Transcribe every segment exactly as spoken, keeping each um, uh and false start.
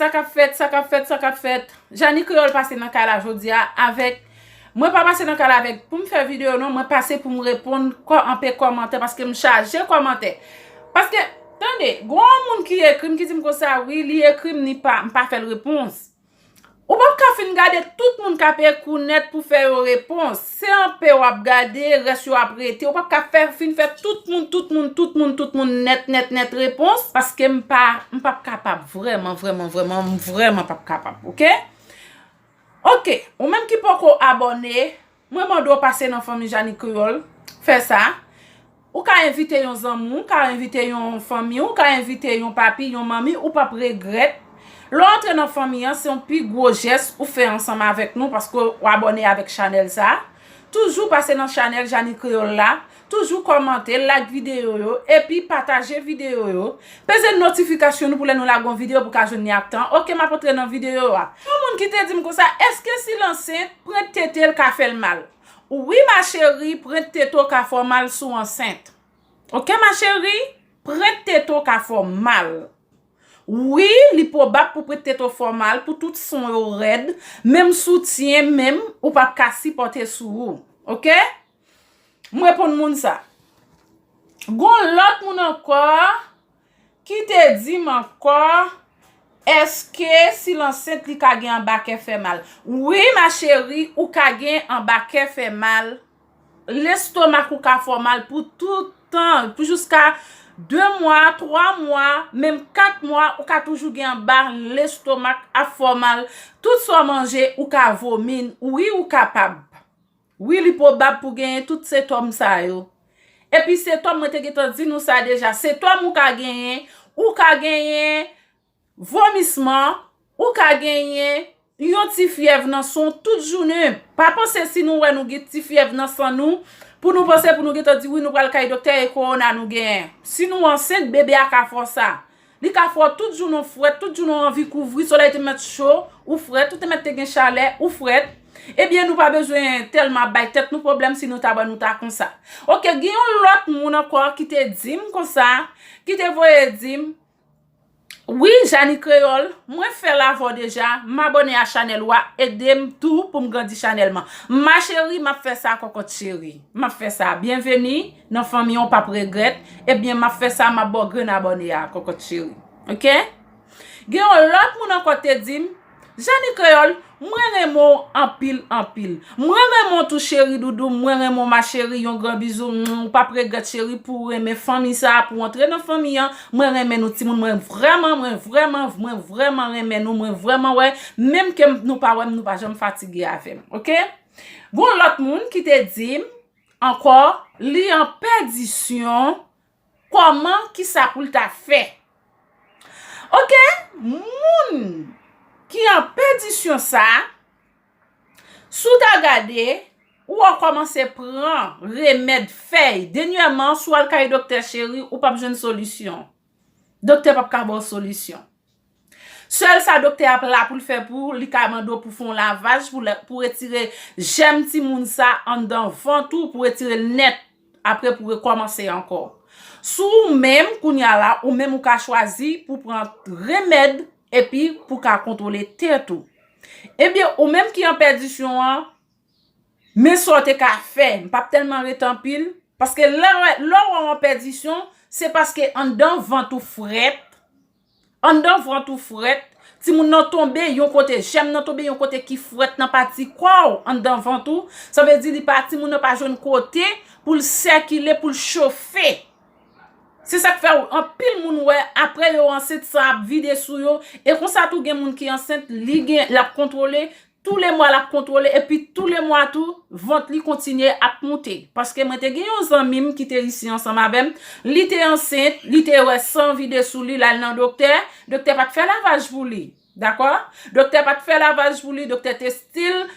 Sa k ap fèt, sa k ap fèt, sa k ap fèt. Jani Kreyòl pase nan kay la jodi a avèk, mwen pa pase nan kay la avèk pou m fè videyo non, mwen pase pou m reponn kò anpe kòmantè paske m chaje kòmantè. Paske, tande, gon moun ki ekri m ki di m konsa, wi, li ekri m, ni pa, m pa fè l repons. Ou p ap ka fin gade tout moun k ap ekri w nèt pou fè yo repons. Se anpe w ap gade, rès yo ap rete. Ou p ap ka fè, fin fè tout moun, tout moun, tout moun, tout moun nèt, nèt, nèt repons. Paske m pa, m p ap kapab vrèman, vrèman, vrèman, m vrèman p ap kapab, oke? Oke, ou menm ki poko abòne, mwen mande w pase nan fanmi Jani Kreyòl, fè sa. Ou ka envite yon zanmi w, ou ka envite yon fanmi w, ou ka envite yon papi, yon manmi, ou p ap regrèt. Lè w antre nan fanmi an, se yon pi gwo jès ou fè ansanm avèk nou paske w abòne avèk chanèl sa. Toujou pase nan chanèl Jani Kreyòl la, toujou kòmante, like videyo yo, epi pataje videyo yo. Peze notifikasyon nou pou lè nou lage yon videyo pou ka jwenn li ak tan. Oke, m ap antre nan videyo a. Yon moun ki te di m konsa, èske si l ansent, prent tete l ka fè l mal? Wi, ma chérie, prent tete w ka fè w mal si w ansent. Oke, ma chérie, prent tete w ka fè w mal. Wi, li pwobab pou prent tete w fè w mal, pou tout son yo rèd, menm soutyen, menm, ou p ap ka sipòte sou ou. Oke? M reponn moun sa. Gon lòt moun ankò ki te di m ankò, èske si l ansent li ka gen anba kè fè mal? Wi, ma chérie, ou ka gen anba kè fè mal. Lestomak ou ka fè w mal pou tout tan, pou jiska de mwa, twa mwa, menm kat mwa, ou ka toujou gen anba lestomak ap fè w mal. Tout sa w manje, ou ka vomi. Wi, ou kapab. Wi, li pwobab pou genyen tout sentòm sa yo. Epi sentòm, mwen te gentan di nou sa deja. Sentòm ou ka genyen, ou ka genyen vomisman, ou ka genyen yon ti fyèv nan san w tout jounen. Pa panse si nou wè nou gen ti fyèv nan san nou, pou nou panse pou nou gentan di wi nou pral kay doktè e kowona nou genyen. Si nou ansent, bebe a ka fè w sa. Li ka fè w tout jounen w frèt, tout jounen w anvi kouvri, solèy te mèt cho, ou frèt, ou te mèt te gen chalè, ou frèt. Ebyen, nou pa bezwen tèlman ap bay tèt nou pwoblèm si nou ta wè nou ta konsa. Oke, gen yon lòt moun ankò ki te di m konsa, ki te voye di m, wi, Jani Kreyòl, mwen fè l avè w deja, m abòne a chanèl ou a, ede m tou pou m grandi chanèl mwen. Ma chérie, m ap fè sa, kòkòt cheri. M ap fè sa. Byenveni nan fanmi an, w p ap regrèt. Ebyen, m ap fè sa, m ap ba w grenn abòne a, kòkòt cheri. Oke? Gen yon lòt moun ankò te di m, Jani Kreyòl, mwen renmen w anpil, anpil. Mwen renmen w tou, cheri doudou m, mwen renmen w, ma chérie, yon gran bizou, mm, ou p ap regrèt, cheri, pou w renmen fanmi sa a, pou w antre nan fanmi an. Mwen renmen nou, timoun, mwen vrèman, mwen vrèman, mwen vrèman renmen nou, mwen vrèman wè, menm ke m, nou pa wè m, nou pa janm fatige avè m, oke? Gon lòt moun ki te di m ankò, li an pèdisyon, kòman, kisa pou l ta fè? Oke, moun ki an pèdisyon sa, si w ta gade, ou a kòmanse pran remèd fèy. Dènyèman, si w al kay doktè cheri, ou p ap jwenn solisyon. Doktè p ap ka ba w solisyon. Sèl sa doktè a la pou l fè pou ou, li ka mande w pou fè yon lavaj, pou, pou retire jèm timoun sa anndan vant ou, pou retire l nèt, apre pou rekòmanse ankò. Si w menm, kounye a la, ou menm ou ka chwazi pou pran remèd, epi pou ka kontwole tèt ou. Ebyen, ou menm ki an pèdisyon an, men sa w te ka fè, m p ap tèlman rete anpil, paske lè, lè w an pèdisyon, se paske anndan vant ou frèt, anndan vant ou frèt, timoun nan tonbe yon kote, jèm nan tonbe yon kote ki frèt nan pati kò w, anndan vant ou, sa vle di li pa, timoun nan pa jwenn kote pou l sèkile, pou l chofe. Se sa k fè w, anpil moun wè, apre yo ansent, san ap vide sou yo, e konsa tou gen moun ki ansent, li gen, l ap kontwole, tou le mwa l ap kontwole, epi tou le mwa tou, vant li kontinye ap moute. Paske mwen te gen yon zanmi m ki te isi ansanm avè m, li te ansent, li te wè san vide sou li, l al nan doktè, doktè pa t fè lavaj pou li. Dakò? Doktè pa t fè lavaj pou li, doktè te still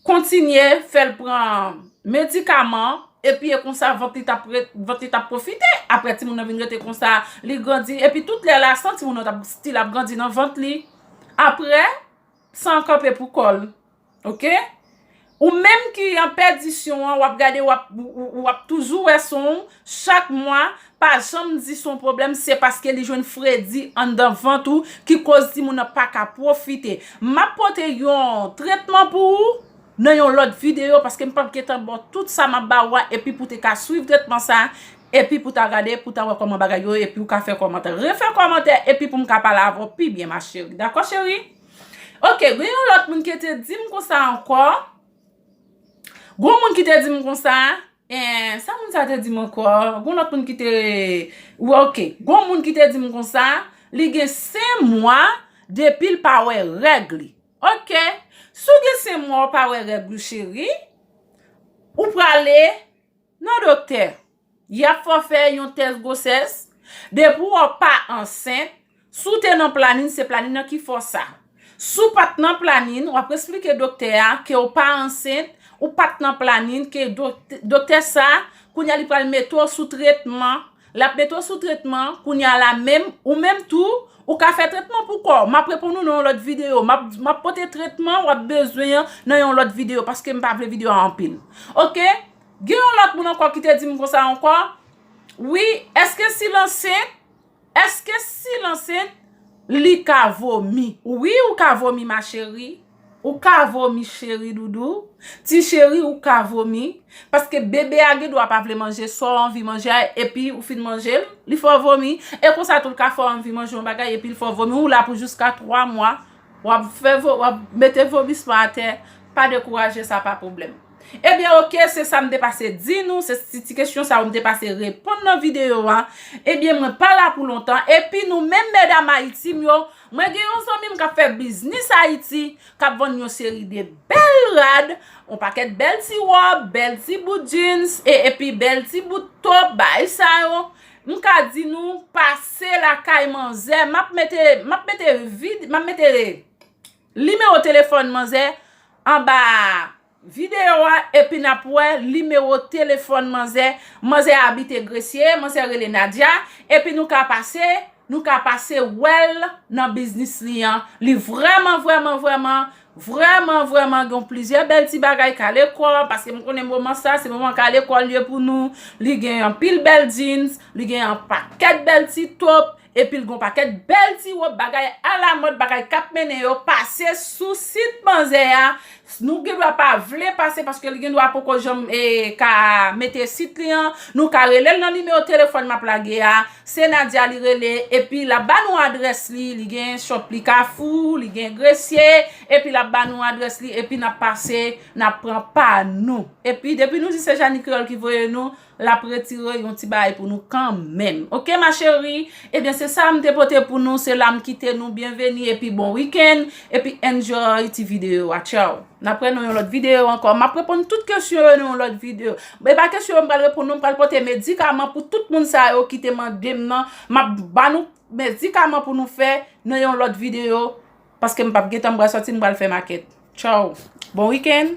kontinye fè l pran medikaman, epi e konsa vant li t ap re-, vant li t ap pwofite. Apre timoun nan vin rete konsa, li grandi, epi tout lè la, san timoun nan t ap still ap grandi nan vant li. Apre, san kanpe pou kò l. Oke? Ou menm ki an pèdisyon an, w ap gade, w ap, w, w, w ap toujou wè son w chak mwa, p pa janm di se yon pwoblèm, se paske li jwenn fredi anndan vant ou ki koz timoun nan pa ka pwofite. M ap pote yon tretman pou ou nan yon lòt videyo, paske m p ap gentan ba w tout sa m ap ba ou a, epi pou w te ka swiv tretman sa, epi pou w ta gade, pou w ta wè kòman bagay yo ye, epi w ka fè kòmantè. Refè kòmantè, epi pou m ka pale avè w pi byen, ma chérie. Dakò, cheri? Ok, gen yon lòt moun ki te di m konsa ankò. Gon moun ki te di m konsa, eh, sa moun sa te di m ankò? Gon lòt moun ki te, wi, ok. Gon moun ki te di m konsa, li gen senk mwa depi l pa wè règ li. Ok. Si w gen senk mwa ou pa wè règ ou, cheri, ou prale nan doktè. Y ap fè w fè yon tès gwosès. Depi w pa ansent, si w te nan planin, se planin nan ki fè w sa. Si w pa t nan planin, w ap esplike doktè a ke w pa ansent, ou pa t nan planin, ke dok-, doktè sa, kounye a li pral mete w sou tretman. L ap mete w sou tretman, kounye a la menm, ou menm tou, ou ka fè tretman pou kò w. M ap reponn ou nan yon lòt videyo. M ap, m ap pote tretman w ap bezwen an nan yon lòt videyo, paske m pa vle videyo a anpil. Ok? Gen yon lòt moun ankò ki te di m konsa ankò, wi, èske si l ansent, èske si l ansent, li ka vomi? Wi, ou ka vomi, ma chérie. Ou ka vomi, cheri doudou. Ti cheri, ou ka vomi. Paske bebe a gen dwa pa vle manje, sa w anvi manje a, epi ou fin manje l, li fè w vomi. E konsa tou, l ka fè w anvi manje yon bagay, epi l fè w vomi. Ou la pou jiska twa mwa. W ap fè vo-, w ap mete vomisman atè. Pa dekouraje, sa pa pwoblèm. Ebyen, ok, se sa m te pase di nou, se ti, ti kesyon sa yo m te pase reponn nan videyo a. Ebyen, mwen pa la pou lontan. Epi nou menm medam Ayiti m yo, mwen gen yon zanmi m k ap fè biznis Ayiti, k ap vann yon seri de bèl rad, yon pakèt bèl ti wòb, bèl ti bout jeans, e, epi bèl ti bout top, bagay sa yo. M ka di nou, pase lakay manzè, m ap mete, m ap mete vid-, m ap mete nimewo telefòn manzè anba videyo a, epi n ap wè nimewo telefòn manzè. Manzè abite Gresye, manzè rele Nadia, epi nou ka pase, nou ka pase wè l nan biznis li an. Li vrèman, vrèman, vrèman, vrèman, vrèman gen plizyè bèl ti bagay ka lekòl, paske m konnen moman sa, se moman ka lekòl ye pou nou. Li gen anpil bèl jeans, li gen yon pakèt bèl ti top, epi l gon pakèt bèl ti wòb, bagay alamòd, bagay k ap mennen yo, pase sou sit manzè a. Nou gen dwa pa vle pase, paske li gen dwa poko janm, e, ka mete sit li an. Nou ka rele l nan nimewo telefòn m ap lage a. Se Nadia li rele, epi l ap ba nou adrès li. Li gen shop li Kafou, li gen Gresye, epi l ap ba nou adrès li, epi n ap pase, n ap pran pa nou. Epi depi nou di se Jani Kreyòl ki voye nou, l ap retire yon ti bagay pou nou kanmenm. Ok, ma chérie? Ebyen, se sa m te pote pou nou. Se la m kite nou. Byenveni epi bon wikenn. Epi enjoy ti videyo a. Tchaw. N ap wè nan yon lòt videyo ankò. M ap reponn tout kesyon yo nan yon lòt videyo. E pa kesyon yo m pral reponn non, m pral pote medikaman pou tout moun sa yo ki te mande m nan. M ap ba nou medikaman pou nou fè nan yon lòt videyo. Paske m p ap gentan, m pral sòti, m pral fè makèt. Tchaw. Bon wikenn.